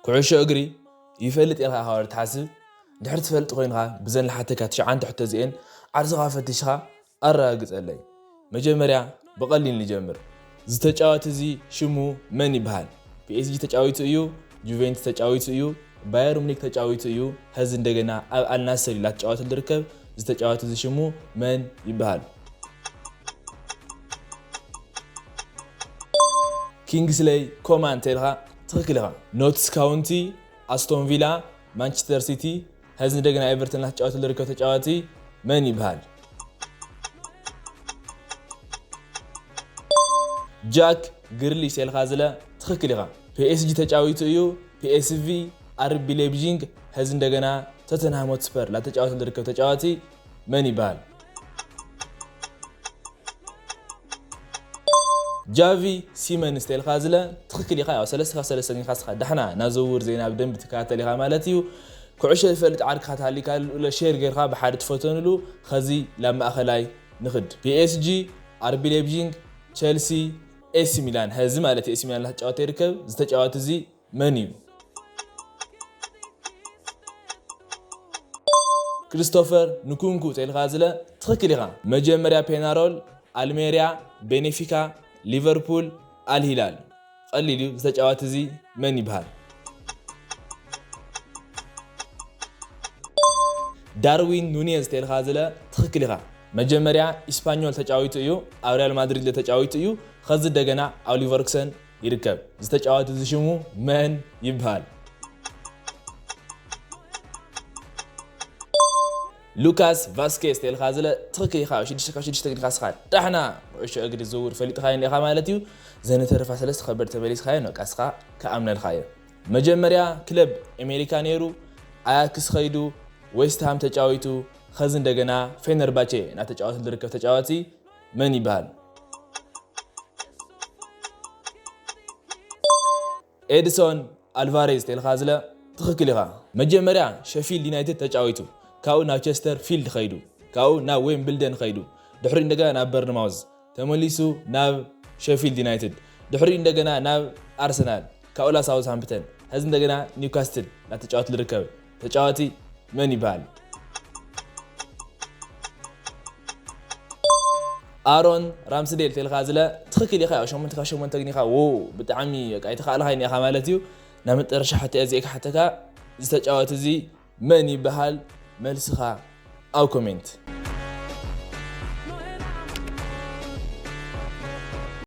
ኩዕሾ እግሪ ይፈልጥ ኢኻ ኢኻ ወዲ ትሓስብ? ድሕር ትፈልጥ ኮይንኻ ብዘን ልሓተካ ትሽዓንተ ሕቶ እዚኤን ዓርስኻ ፈቲሽኻ ኣረጋግጸለይ። መጀመርያ ብቐሊል ንጀምር። ዝተጫወት እዚ ሽሙ መን ይበሃል? ፒ ኤስ ጂ ተጫዊቱ እዩ፣ ጁቬንትስ ተጫዊቱ እዩ፣ ባየር ሙኒክ ተጫዊቱ እዩ፣ ሐዚ እንደገና ኣብ ኣልናስር እዩ ላተጫወተሉ ዝርከብ። ዝተጫወት እዚ ሽሙ መን ይበሃል? ኪንግስሌይ ኮማን ተልኻ ትኽክል ኢኻ። ኖትስ ካውንቲ፣ ኣስቶን ቪላ፣ ማንቸስተር ሲቲ፣ ሐዚ እንደገና ኤቨርተን ላተጫወተሉ ዝርከብ ተጫዋቲ መን ይበሃል? ጃክ ግርሊሽ ተልኻ ዝለ ትኽክል ኢኻ። ፒ ኤስ ጂ ተጫዊቱ እዩ፣ ፒ ኤስ ቪ፣ ኣር ቢ ሌብዚንግ፣ ሐዚ እንደገና ቶተንሃም ሆትስፐር ላተጫወተሉ ዝርከብ ተጫዋቲ መን ይበሃል? ጃቪ ሲመንስ ተልኻ ዝለ ትኽክል ኢኻ። ያው ሰለስተ ካብ ሰለስተ ኒኻ ስኻ ዳሕና ናዘውር ዜና ብደንብ ትከታተል ኢኻ ማለት እዩ። ኩዕሾ ዝፈልጥ ዓርክኻ ተሃሊካ ለ ሼር ጌርካ ብሓደ ትፈተንሉ። ኸዚ ላብ ማእኸላይ ንኽድ። ፒ ኤስ ጂ፣ ኣር ቢ ሌብዚንግ፣ ቸልሲ፣ ኤሲ ሚላን። ሐዚ ማለት ኤሲ ሚላን ላተጫወተ ይርከብ። ዝተጫወት እዚ መን እዩ? ክሪስቶፈር ንኩንኩ ተልኻ ዝለ ትኽክል ኢኻ። መጀመርያ ፔናሮል፣ ኣልሜርያ፣ ቤኔፊካ፣ ሊቨርፑል፣ ኣልሂላል። ቀሊል እዩ። ዝተጫዋት እዚ መን ይበሃል? ዳርዊን ኑኔዝ ተልኻ ዝለ ትኽክል ኢኻ። መጀመርያ ኢስፓኞል ተጫዊቱ እዩ፣ ኣብ ሪያል ማድሪድ ተጫዊቱ እዩ። ኸዚ እንደገና ኣብ ሊቨርኩሰን ይርከብ። ዝተጫዋት እዚ ሽሙ መን ይበሃል? ሉካስ ቫስኬዝ ተልኻ ዝለ ትኽክል ኢኻ። ሽዱሽተ ካብ ሽዱሽተ ግዲኻ ስኻ ዳሕና ኩዕሾ እግሪ ዝውር ፈሊጥኻ ኢኻ ማለት እዩ። ዘንተረፋ ሰለስተ ከበድ ተመሊስካ እዩ፣ ነቃስኻ ክኣምነልካ እዩ። መጀመርያ ክለብ ኣሜሪካ ነይሩ፣ ኣያክስ ኸይዱ፣ ዌስትሃም ተጫዊቱ፣ ኸዚ እንደገና ፌነርባቼ እናተጫወተ ዝርከብ ተጫዋቲ መን ይበሃል? ኤድሶን ኣልቫሬዝ ተልኻ ዝለ ትኽክል ኢኻ። መጀመርያ ሸፊልድ ዩናይትድ ተጫዊቱ፣ ካብኡ ናብ ቸስተር ፊልድ ኸይዱ፣ ካብኡ ናብ ዌምብልደን ኸይዱ፣ ድሕሪ እንደገና ናብ በርንማውዝ፣ ተመሊሱ ናብ ሸፊልድ ዩናይትድ፣ ድሕሪ እንደገና ናብ ኣርሰናል፣ ካብኡ ናብ ሳውዝሃምፕተን፣ ሐዚ እንደገና ኒውካስትል እናተጫወተ ዝርከብ ተጫዋቲ መን ይበሃል? ኣሮን ራምስዴል ተልኻ ዝለ ትኽክል ኢኻ። ያው ሸሞንተ ካብ ሸሞንተ ግን ኢኻ። ዎ ብጣዕሚ በቃ ኣይተኻእልኻይን ኢኻ ማለት እዩ። ናብ መጠረሻ ሕቶ እየ እዚኣ ክሓተካ፣ ዝተጫወት እዚ መን ይበሃል? መልስኻ ኣብ ኮሜንት።